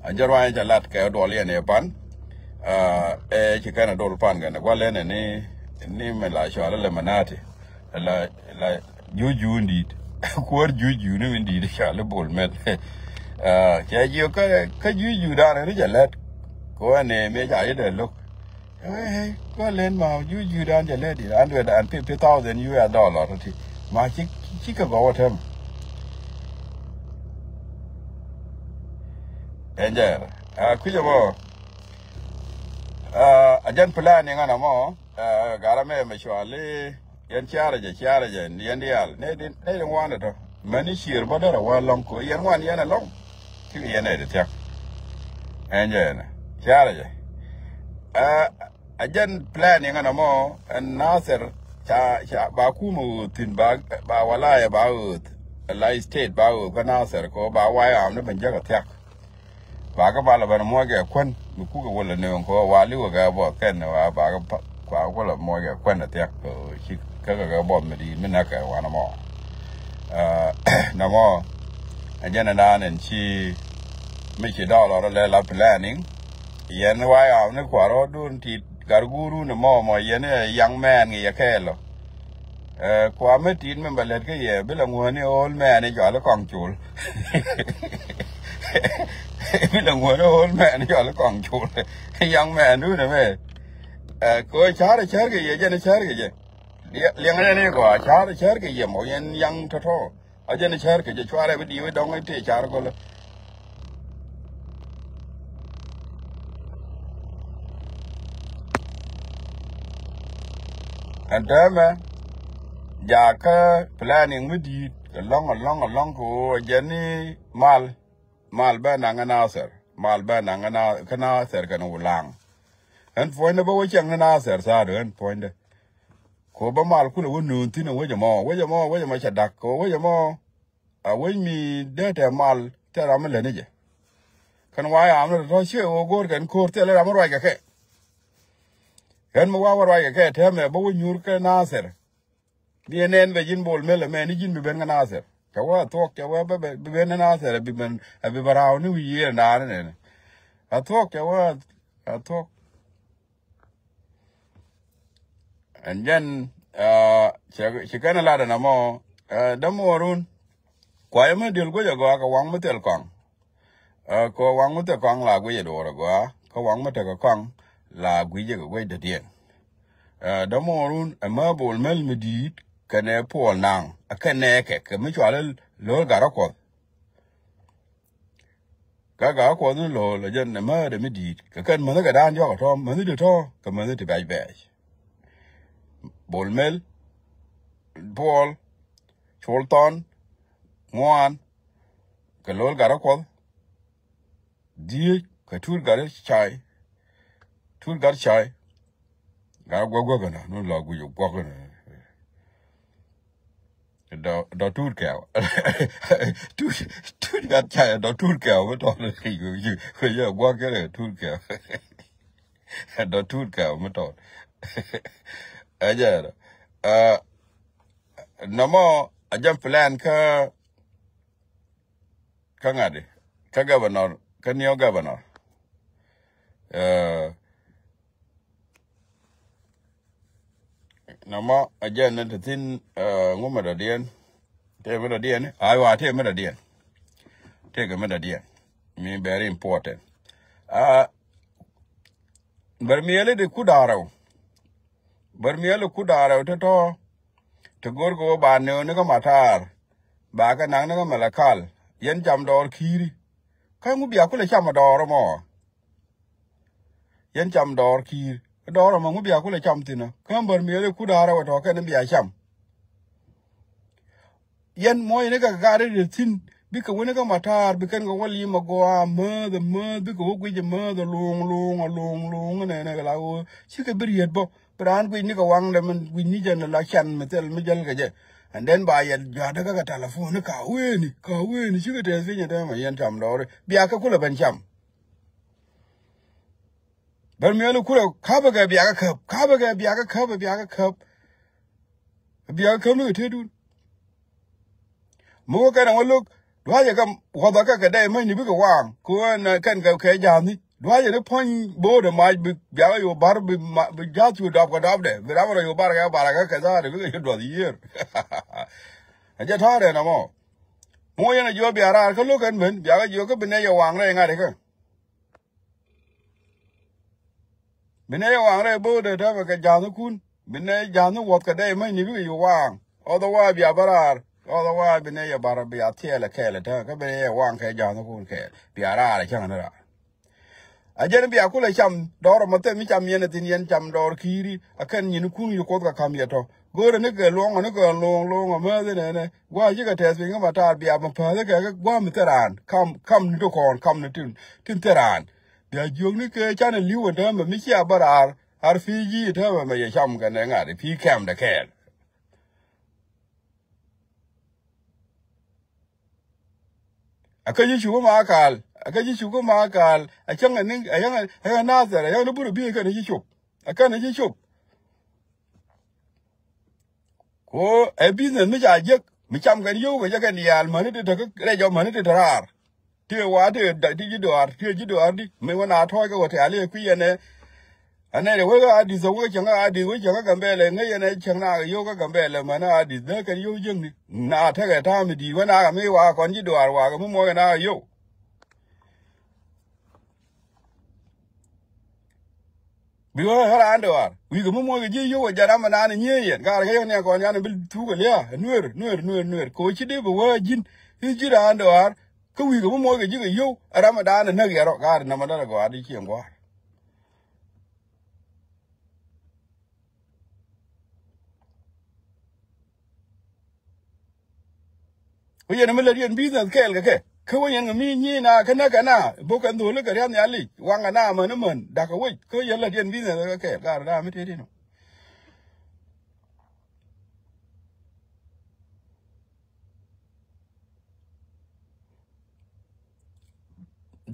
A jɛ ruany ca lat kɛ duɔl yɛn ɛ pan. Ɛ ci kɛn a dol pan kɛn a gua̱l ɛn ni ni mi la cɔal ilɛ manati. La la juju in dit. Kuɔr juju ni in dit cɔal ibol mɛn. Cɛ jiɔ kä kä juju dan ni cɛ lɛt. Kuɔr ni mi ca yi dɛ lo̱k. Kuɔr len ma juju dan cɛ lɛt di hundred and fifty thousand U S dollar ti ma ci ci kɛ gɔwä tɛm. Ɛn jɛ a kui̱cɛ mɔ. A jɛn planning ɛn ɛmɔ. Ɛ garɛ mɛ mɛ cuali yɛn ciarɛ jɛ ciarɛ jɛ yɛn diaal nɛ di nɛ di ŋuan dɛ tɔ mɛni cier bä därɛ wä lɔŋ ko yɛn ŋuan yɛn ɛlɔŋ. Cikɛ yɛn nɛ di thiak. Ɛn jɛ ɛnɛ ciarɛ jɛ. Ɛ a jɛn planning ɛn ɛmɔ ɛn Nasir ca ca ba kumɛ ɣööth thi̱n ba ba walaya ba ɣööth. Ɛ la state ba ɣööth kä Nasir ko ba wayam ni ben jäk ɛ thiak. Bakɛ bal ɛ ben muɔckɛ kuän mi kukɛ wä lɛ nööŋ kɛ ɣöö wa li̱wɛ kɛ buɔth kɛn ɛ ɣöö bakɛ kua wä lɛ muɔckɛ kuän ɛ thiak kɛ ɣöö ci käkɛ kɛ buɔth mi di̱i̱t mi näkɛ wanɛ mɔ. Nɛ mɔ ɛ jɛn ɛn daan ɛn ci mi ci dɔɔl ɔ rɔ lɛ la planning. Yɛn wa yam ni kua̱r ɔ duun tit gat guurun ɛ mɔ mɔ yɛn ɛ yaŋ mɛɛn ŋi̱i̱c ɛ kɛɛl ɔ. Ɛ kua mi tit mi bɛ lɛt kä yɛ bi lɛ ŋuäni old man i̱ jɔal i̱ kɔŋ col. Bi lɛ ŋuäni old man i̱ jɔal i̱ kɔŋ col. Young man dun ɛmɛ. Ɛ ko car car kɛ yɛ jɛn car kɛ jɛ. Liɛŋ jɛ ni gɔaa car car kɛ yɛ mɔ yɛn young tɔtɔ. A jɛn cär kɛ jɛ cuarɛ bi diw i̱ dɔŋ i̱ tëë car gɔlä. Ɛn täämɛ jakä planning mi di̱i̱t ɛlɔ̱ŋ ɛlɔ̱ŋ ɛlɔ̱ŋ kɛ ɣöö ɛ jɛn ni mal mal bɛ naŋ ɛ Nathɛr mal bɛ naŋ ɛ Nathɛr kɛn wulaŋ. Ɛn puɔ̱nydɛ bä wä cäŋ ni Nathɛr thaadu ɛn puɔ̱nydɛ. Ko bä mal kulɛ wä nööŋ thi̱n ɛ wec ɛmɔ wec ɛmɔ wec ɛmɔ cɛ da̱k ko wec ɛmɔ. A wec mi dee tɛ mal tɛ ram mi lät ni jɛ. Kɛn wa yam ni tɔ̱tɔ̱ ciɛ ɣöö go̱o̱r kɛn ko̱o̱r thilɛ ram mi ruac kɛ kɛ. Ɣän mi wa wä ruac kɛ kɛ tɛmɛ bä wä nyuur kɛ Nathɛr. Bi ɛ nɛn bɛ ji̱n bol mel ɛmɛ ni ji̱n bi ben kɛ Nathɛr. Cɛ wä a thuɔk cɛ wä bɛ bi ben ni Nathɛr ɛ bi ben ɛ bi bɛ raw ni wi̱i̱ yiëë naan ni nɛn. A thuɔk cɛ wä a thuɔk. Ɛn jɛn ci kɛn lat ɛn ɛmɔ dämuɔrun. Kuayɛ mi diel guic agɔaa kɛ waŋ mi thil kɔaŋ. Kɛ waŋ mi thil kɔaŋ la guic ɛ duɔɔr agɔaa kä waŋ mi tekɛ kɔaŋ la guic ɛ kɛ guic dädiɛn. Dämuɔrun ɛ mä bol mel mi di̱i̱t kɛnɛ Puɔl Naŋ, a kɛnɛ kɛ, kɛ mi cual i̱ Lo̱l Gatdä Kuɔth. Ka Gatdä Kuɔth ni Lo̱l, a jɛn ɛ määtdɛ mi di̱i̱t. Kɛ kɛn mäni kɛ da̱a̱n diɔ̱k a tɔ̱, mäni ti tɔ̱, kɛ mäni ti bɛ̈c bɛ̈c. Bol Mel, Puɔl, Col Thɔn, Ŋuan, kɛ Lo̱l Gatdä Kuɔth, Dhieec kɛ Tuut Gatcai. Tuut Gatcai. Gat guɔk guɔk kɛn nun la guic guɔk kɛn. Dɔ, dɔ Tuut Kɛw. Tuut, Tuut Gatcai dɔ Tuut Kɛw mi tɔt. Kɛ yɛ guɔk kɛn Tuut Kɛw. Dɔ Tuut Kɛw mi tɔt. Ɛ jɛ. Ɛ, nɔmɔ a jɛ plan kä kä ŋa̱di, kä governor, kä New Governor. Ɛ, nɔmɔ a jɛn ni ti thi̱n, ɛ, ŋu mi dɔ̱diɛn. Tëë mi dɔ̱diɛn, aywa, tëë mi dɔ̱diɛn. Tëë kɛ mi dɔ̱diɛn. Mi very important. Ɛ, Bär miɛli di ku da̱rɛw. Bär miɛli ku da̱rɛw ti tɔ̱. Ti go̱r kɛ wä ba nɛw ni kä Matar. Ba kɛ naŋ ni kä Malakal. Yɛn cam dɔɔr Ki̱i̱ri. Kä ŋu bia kulɛ cam a dɔɔr mɔ. Yɛn cam dɔɔr Ki̱i̱r. Dɔɔr mɔ ŋu bia kulɛ cam thi̱n ɔ. Kä bär miɛli ku da̱rɛw tɔ̱ kɛn bia cam. Yɛn muɔ̱ɔ̱c ni kɛ gat ri thi̱n, bikɛ wä ni kä Matar, bikɛn kɛ wä lim a gɔaa, määth, määth, bikɛ wä guic, määth, luŋ, luŋ, luŋ, luŋ, nɛnɛ kɛ la wä. Cikɛ bi riet bä, bi raan guic ni kɛ waŋdɛ min guic ni jɛn la can mi thil mi jäl kɛ jɛ. And then ba yɛn jua̱dä kä kɛ telephone ni ka weni, ka weni, cikɛ tɛth piny ɛn täämɛ yɛn cam dɔɔri. Bia kɛ kulɛ ben cam. Bär miɛli kulɛ ka̱pɛ kɛ bia kɛ käp, ka̱pɛ kɛ bia kɛ käp, bia kɛ käp. Bia kɛ käp ni kɛ tetdun. Mi wä kɛn a wä lo̱k, dua̱cɛ kɛ wuɔthä kɛ kɛ dɛy mäcni bikɛ waaŋ. Kɛ ɣöö ɛn kɛn kɛ kɛ ja̱a̱thni. Dua̱cɛ ni puɔ̱ny bo̱o̱dɛ mac bi, bia kɛ yo̱o̱ ba̱r bi ma-, bi ja̱a̱th cu dɔp kɛ dɔpdɛ. Bi ram rɔ yo̱o̱ ba̱r kɛ ba̱r kɛ kɛ tha̱a̱dɛ bikɛ ci duɔth yiër. Ɛ jɛ ta̱a̱dɛ nɔmɔ. Mi wä yɛn a jiɔ bia raar kä lo̱k ɛn ben, bia kɛ jiɔ kä bi nɛy yɛ waaŋ rɛy ŋa̱t ikä. Bi nɛy yɛ waaŋ rɛy bo̱o̱dɛ täämɛ kɛ ja̱a̱thnikun. Bi nɛy ja̱a̱thni wuɔth kɛ dɛy mäcni bikɛ yo̱o̱ waaŋ. Otherwise bia bä raar. Otherwise bi nɛy yɛ bar bia thiɛɛl ɛ kɛɛl ɛ täämɛ. Kä bi nɛy yɛ waaŋ kɛ ja̱a̱thnikun kɛɛl. Bia raar ɛ cäŋ ni raar. A jɛn bia kulɛ cam dɔɔr mɔ thɛm mi cam yɛn ɛ thi̱n yɛn cam dɔɔr Ki̱i̱ri. A kɛn nyinikun yi Kuoth kɛ ka̱m yɛ tɔ̱. Go̱o̱rɛ ni kɛ luɔ̱ŋ ni kɛ luɔ̱ŋ luɔ̱ŋ a määth inɛnɛ. Gua̱a̱ cikɛ tɛth piny kä Matar bia mi päth kɛ kɛ gua̱a̱ mi thil raan. Kam, kam ni ti kɔn, kam ni tin, tin thil raan. Bia jiök ni kɛ canɛ li̱w ɛn täämɛ mi cia bä raar. Ar pi̱i̱ ji̱ täämɛ mɛ yɛ cam kɛnɛ ŋa̱t i̱ pi̱i̱ kɛmdɛ kɛɛl. A kä ji̱ cuk ma kaal, a kä ji̱ cuk ma kaal, a cäŋ a niŋ, a yäŋ a, a yäŋ a nathɛr, a yäŋ ni burɛ bi̱i̱ kɛn ji̱ cop. A kɛn ji̱ cop. Ko ɛ business mi ca jiäk, mi cam kɛn yio̱w kɛ jɛ kɛn diaal mäni ti te kä rɛc ɔ mäni ti te raar. Ti wa ti da, ti ji̱ dɔaar, ti ji̱ dɔaar di. Mi wä na tɔɔc kä wä ti ali kui̱ yɛn ɛ. Anɛ de wä kä Adith, wä cäŋ kä Adith, wä cäŋ kä Gambɛlɛ, ŋäc yɛn ɛ cäŋ na yio̱w kä Gambɛlɛ mäni Adith, dee kɛn yio̱w jiäkni. Na tekɛ ta̱a̱ mi di̱i̱t wä na kɛ mi wa kɔn ji̱ dɔaar wa kɛ mi muɔc kɛ na yio̱w. Bi wä ɣä raan dɔaar wi̱i̱ kɛ mi muɔc kɛ ji̱ yio̱w ɛ jɛ ram ɛ naan ɛ nyiee yɛn gaar kɛ yɛn ni ɛ kɔn yan ɛ bi thuk ɛ lia̱a̱ ɛ nueer nueer nueer nueer kɛ wä ci dee bi wä ji̱n i̱ ji̱ raan dɔaar. Kä wi̱i̱ kɛ mi muɔc kɛ ji̱ kɛ yio̱w ɛ ram ɛ daan ɛ näk yɛn rɔ gaar ɛ nɔmɔ daan ɛ gɔaa di ciɛŋ gua̱a̱r. Kä yɛn mi lät yɛn business kɛɛl kɛ kɛ. Kä wä yɛn kɛ mi nyi na kä näk kɛ na bok kɛ ndho̱o̱l kɛ riath nhial ic waŋ kɛ na män män da̱k kɛ wec kä yɛn lät yɛn business kɛ kɛɛl kar na mi tëë ti nɔ.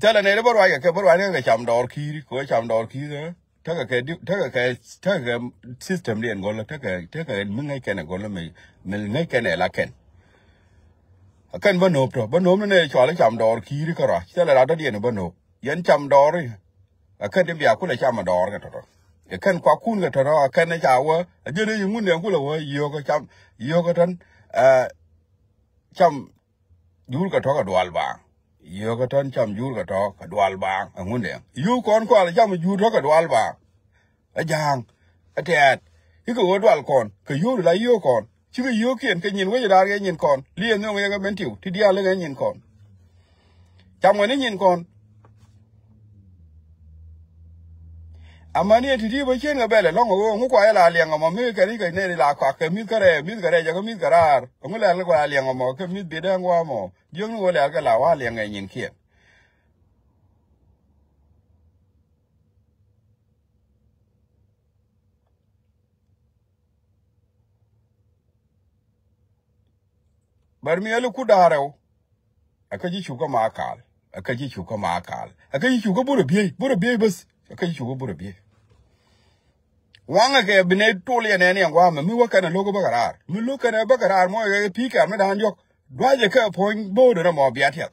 Thilɛ nɛy ti bä ruac kɛ kɛ bä ruac ni kɛ cam dɔɔr ki̱i̱ri kɛ cam dɔɔr ki̱i̱ri. Tekɛ kɛ di tekɛ kɛ tekɛ kɛ system diɛn gɔlä tekɛ tekɛ mi ŋäc kɛn ɛ gɔlä mi mi ŋäc kɛn ɛ la kɛn. A kɛn bä no̱o̱p tɔ bä no̱o̱p ni nɛy cɔal i̱ cam dɔɔr ki̱i̱ri kärɔa thilɛ rat dɔ̱diɛn bä no̱o̱p yɛn cam dɔɔri. A kɛn ti bia kulɛ cam a dɔɔr kɛ tɔtɔ. Ɛ kɛn kuakun kɛ tɔtɔ a kɛn ca wä a jiɛn i̱ ŋun diɛn kulɛ wä yio̱o̱k kä cam yio̱o̱k kä tän. Ɛ cam Juur kɛ tɔ̱ kɛ dual baaŋ. Yio̱o̱k kä tɔ̱ cam juur kɛ tɔ̱ kɛ dual baaŋ. Ɛŋun dɛŋ yio̱o̱k kɔn kual cam juur tɔ̱ kɛ dual baaŋ. Ɛ ja̱a̱ŋ ɛ tɛɛt ikɛ ɣöö dual kɔn kɛ yio̱o̱k la yio̱o̱k kɔn. Cikɛ yio̱o̱kiɛn kɛ nyin wec da̱a̱r kɛ nyin kɔn. Liɛn nhöŋ yɛ kɛ ben tiw ti diaal kɛ nyin kɔn. Cam ŋuɛni nyin kɔn. Amäni ɛ ti̱ti̱ bä cien kɛ bɛl ɛlɔ̱ŋ ɛ ɣöö ŋu kua yɛ la liɛŋ ɛmɔ mi kɛn i̱ kɛ nɛn ila kɔak kɛ mi̱th kä rɛɛ mi̱th kɛ rɛɛ jɛ kɛ mi̱th kɛ raar. Ɛŋu lɛl ni kua liɛŋ ɛmɔ kɛ mi̱th bi dee ŋuamɔ jiökni wä lɛl kɛ la wa liɛŋ ɛ nyinkiɛn. Bär mi ɛli ku da̱rɛw. Ɛ kä ji̱ cukä ma kaal. Ɛ kä ji̱ cukä ma kaal. Ɛ kä ji̱ cukä burɛ biey. Burɛ biey bäth. Ɛ kä ji̱ cukä burɛ biey. Waŋɛ kɛ bi nɛ tol yɛ nɛn yɛn guamɛ mi wä kɛnɛ lo̱k bä kɛ raar. Mi lo̱k kɛnɛ bä kɛ raar mɔ yɛ pi̱i̱ kɛn mi da̱a̱n diɔ̱k. Duacɛ kɛ puɔ̱ny bo̱o̱dɛ nɛ mɔ bia tiɛth.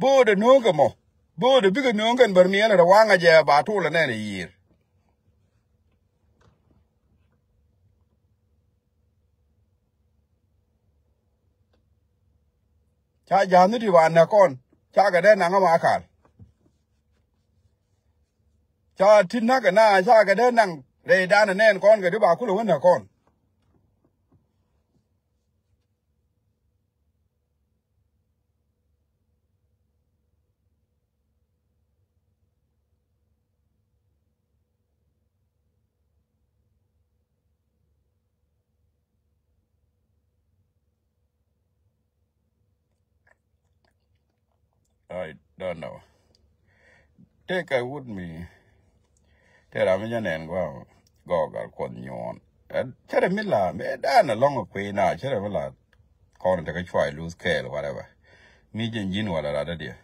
Bo̱o̱dɛ no̱o̱ŋkɛ mɔ. Bo̱o̱dɛ bikɛ no̱o̱ŋkɛn bär miɛlɛ rɛ waŋä jɛ ba tolɛ nɛn ɛ yiër. Ca ja̱a̱n ni ti ba näk kɔn. Ca kɛ dee naŋ ama kal. Ca ti näk kɛ na ca kɛ dee naŋ rɛy danɛ nɛn kɔn kɛ di ba kulɛ wä näk kɔn. I don't know. Tëë kɛ wut mi. Tëë ram mi jɛ nɛn gɔaa gɔɔgal kuɔth nyuɔn. Cärɛ mi la mi dan alɔŋ kui̱ na cärɛ mi la. Kɔn tekɛ cuay luth kɛɛl whatever. Mi jɛ ji̱n wala rat adiɛ.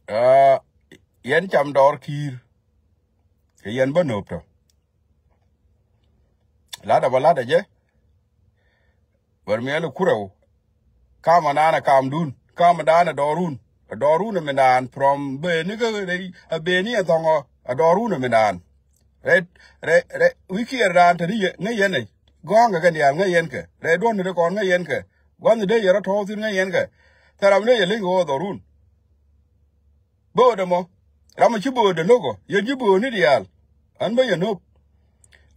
Aa, yɛn cam dɔɔr ki̱i̱r. Kɛ yɛn bä nööp tɔ. Latdä bä latdä jɛ. Bär miɛl kurɛw. Kamä naan ɛ kamdun. Kamä naan ɛ dɔɔrun. Ɛ dɔɔrun ɛ mi naan from beni kä rɛy ɛ beni ɛ thɔŋɔ ɛ dɔɔrun ɛ mi naan. Rɛy rɛy rɛy wi̱i̱ kiɛɛr naan te ri ŋäc yɛn ɛ. Gɔ̱a̱ŋkɛ kɛn diaal ŋäc yɛn kɛ rɛy duɔ̱n ni ri kɔn ŋäc yɛn kɛ. Gua̱n ni dee yɛn rɔ tɔɔk thi̱n ŋäc yɛn kɛ. Thɛram ni yɛ leny kɛ ɣöö ɛ dɔɔrun. Bo̱o̱dɛ mɔ. Ram mi ci bo̱o̱dɛ lo̱kɔ yɛn ci bo̱o̱ni diaal. Ɣän bä yɛ nöp.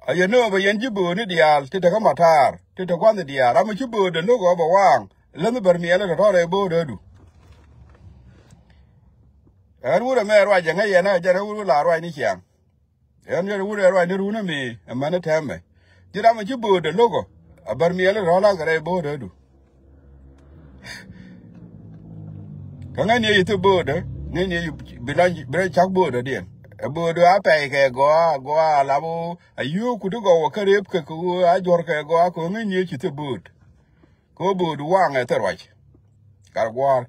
A yɛ nöp a yɛn ci bo̱o̱ni diaal ti te kä matar ti te gua̱nh diaal ram mi ci bo̱o̱dɛ lo̱kɔ bɛ waaŋ. Länh bär miɛlɛ tɔ̱tɔ̱ rɛy bo̱o̱dɛ du. Ɣän wurɛ mɛ ruac jɛ ŋäc yɛn a jɛn ɣän wur la ruac ni ciaŋ. Ɛn yɛn wut ɛ ruac ni run mi ɛmɛn ɛ tɛmɛ. Ji̱ ram mi ci bo̱o̱dɛ lo̱kɔ a bär miɛl rɔ̱ la kɛ rɛy bo̱o̱dɛ du. Kä ŋäc ni ɛ yi thi bo̱o̱dɛ ni ni ɛ yi bi la bi la cak bo̱o̱dɛ diɛn. Ɛ bo̱o̱dɛ a pɛy kɛ gɔaa gɔaa a lap ɣöö a yio̱o̱k kut ti gɔw ɛ kä rep kɛ kɛ ɣöö a juɔ̱r kɛ gɔaa kɛ ɣöö ŋäc ni ɛ ci thi bo̱o̱d. Kɛ ɣöö bo̱o̱d waŋ ɛ thil ruac. Kar gua̱a̱r.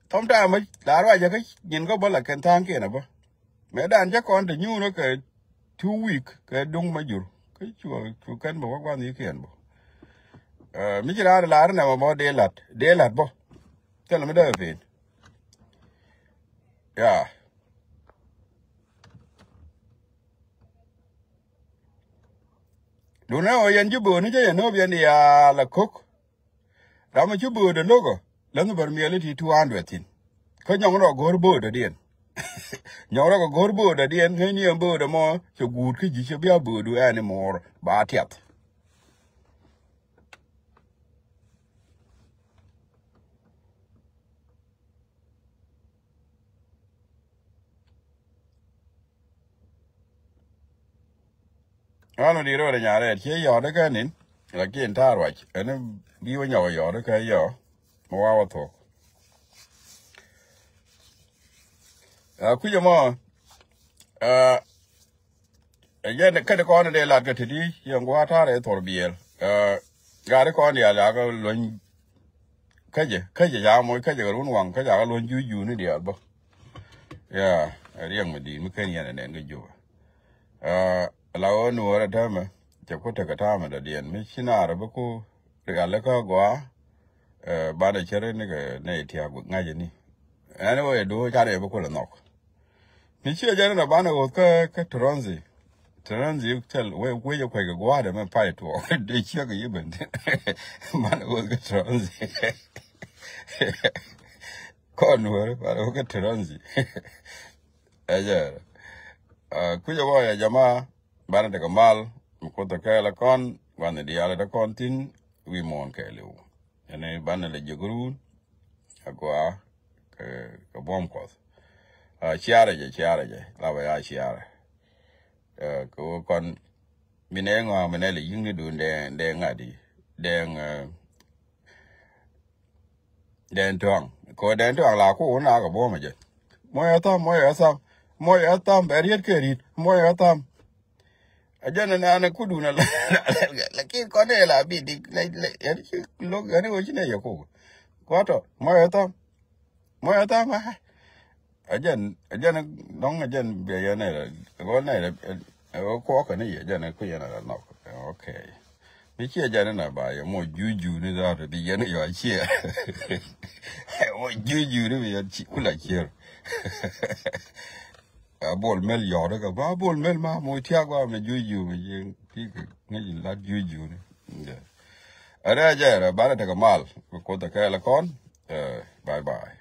Thɔm ta̱a̱ mɛ la ruacä kä nyin kä bä la kɛn tha̱a̱ŋkiɛn a bä. Mɛ dan cä kɔn te nyuun kä two week kɛ duŋ ma jur kä cu cu kɛn bä wä gua̱n yikiɛn bä. Mi ci raan lar nɛ mɛ bä dee lat dee lat bä. Thilɛ mi dee pen. Ya. Duundɛ ɣöö yɛn ji̱ bo̱o̱ni cä yɛn nööp yɛn diaal a ko̱k. Ram mi ci bo̱o̱dɛ lo̱kɔ länh bär miɛli ti two hundred thi̱n. Kä nyɔŋ rɔ go̱r bo̱o̱dɛ diɛn. Nyɔŋ rɔ kɛ go̱r bo̱o̱dɛ diɛn ŋäcni ɛn bo̱o̱dɛ mɔ cɛ guut kä ji̱ cɛ bia bo̱o̱du ɛn imɔɔr ba tiath. Ɣän ɔ di̱i̱t rɔɔdɛ nyaarɛ ciɛ yɔɔdɛ kɛ nin. Lakin ta̱a̱ ruac ɛn bi wä nyɔk yɔɔdɛ kɛ yɔɔ mɛ wa wä thok. Kui̱c ɛmɔ. Ɛ jɛn kädi kɔn in dee lat kɛ te di yɛn gua̱a̱r ta̱a̱r ɛ thor biɛl. Ɛ gari kɔn diaal yakɛ luny. Käjɛ käjɛ ca moc käjɛ kɛ run waŋ käjɛ akɛ luny juc juuni diaal bä. Ya. Riɛŋ mi di̱i̱t mi ken yɛn ɛ nɛn kɛ Juba. Ɛ, la ɣöö nuɔɔrɛ täämɛ cɛ ku tekɛ ta̱a̱mɛ dɔ̱diɛn mi ci naar bi ku rialikä gɔaa. Ɛ, banɛ cär ni kɛ nɛy tiak ŋa̱cä ni. Ɛn ɣöö ɛ duɔ̱ɔ̱c carɛ bi ku lɛ nhɔk. Mi ciɛ jɛn inɔ banɛ ɣöth kä, kä Toronzi. Toronzi cɛl wec, wec ɛ kuec kɛ gua̱a̱dɛ mɛ pay tuɔɔk. Dee ciek kɛ yiben. Banɛ ɣöth kä Toronzi. Kɔn wär banɛ ɣöth kä Toronzi. Ɛ jɛ. Ɛ, kui̱cɛ wä ya jama, banɛ tekɛ mal mi Kuoth ɛ kɛɛl ɛ kɔn, banɛ diaal ɛ te kɔn thi̱n wi̱i̱ muɔ̱ɔ̱n kɛɛliw. Ɛn banɛ lɛ jiök ruun a gɔaa kɛ, kɛ buɔ̱m Kuɔth. Ɛ, ciarɛ jɛ, ciarɛ jɛ, la bɛ ya ciarɛ. Ɛ, kɛ wä kɔn mi nɛ ŋɔaŋ mi nɛ lɛ yi̱ŋ ni duun dee, dee ŋa̱t i̱ dee, ɛ, Dɛn tuaŋ. Kɛ dɛn tuaŋ la ku wun a kɛ buɔ̱m a jɛ. Mɔyɛ tham, mɔyɛ tham, mɔyɛ tham, bɛ riet kɛ riet, mɔyɛ tham. A jɛn ni an kudun a la, lakin kɔn ni la bi dik, la, la, yɛn ci lok, yɛn ni wä ci ni yɛ kuk. Kuatɔ, mɔyɛ tham, mɔyɛ tham, a. A jɛn, a jɛn dɔŋ, a jɛn bɛ yɛn ni la, kɔn ni la, ɛ, ɛ, kuɔkɛ ni yɛ, a jɛn ku yɛn a la nɔk. Okay. Mi ciɛ jɛn ni na ba yɛ mɔ juju ni dɔr di yɛn yɔ ciɛ. Mɔ juju ni mi yɛn ci, kula ciɛ. A Bol Mel yɔr ka ba Bol Mel ma mɔ tiak ba mi juju mi yɛn. Pi kɛ ni lat juju ni. Nde. A rɛ jɛ rɛ ba rɛ tekɛ mal. Kuoth ɛ kɛɛl ɛ kɔn. Ɛ, bye bye.